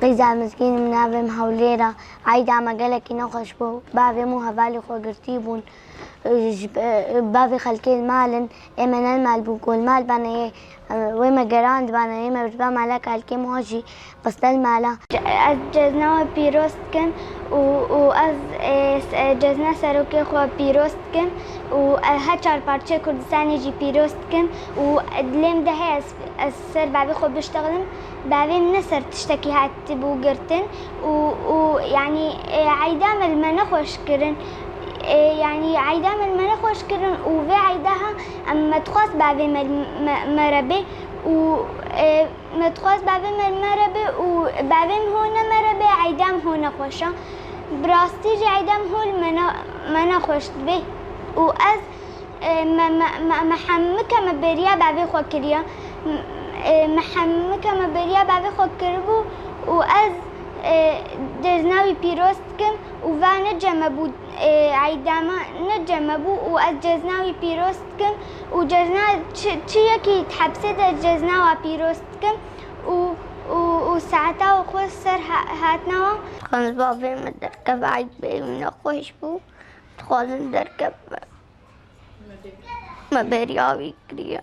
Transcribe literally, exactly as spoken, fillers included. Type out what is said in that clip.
Qîza mizgîn, min navê min Hewlêr e. Eyda me gelekî nexweş bû. Bavê min û hevalê xwe girtî bûn. Ji, bavê xelkê li mal in. Ê me ne li mal bû, ku li mal bane yê, wê me gerandibane, yê me biriba mala, xelkê min jî xiste li mala. Ez cezna we pîroz dikim û, û ez, e, s-, e, cezna serokê xwe pîroz dikim û, e, her çar parçeyê Kurdistanê jî pîroz dikim û dilê min de heye ez, ez ser bavê xwe biştexlim. Bavê min ne ser tiştekî hatibû girtin û, û, yanî, e, eyda me li me nexweş kirin. E, yanî eyda me li me nexweş kirin û vê eyda ha em me dixwest bavê me, me, me re bê û, e, me dixwest bavê me li me re bê û bavê min ho ne me re bê, eyda min ho nexweş e. Bi rastî jî eyda min ho li me ne, me nexweş dibê û ez, e, me, me, me, me hemike me bêriya bavê xwe kiriye. M-, e, me hemike me bêriya bavê xwe kiribû û ez, e, cezna wî pîroz dikim û va ne cem me bû, e, eyda me ne cem me bû û ez cezna wî pîroz dikim û cezna çi, çi yekî di hepsê de cezna wa pîroz dikim û, û, û saeta xwe ser ha-, hatina wa. Dixwazim bavê me derkeve, eyd bê min nexweş bû. Dixwazim derkeve. Me bêriya wî kiriye.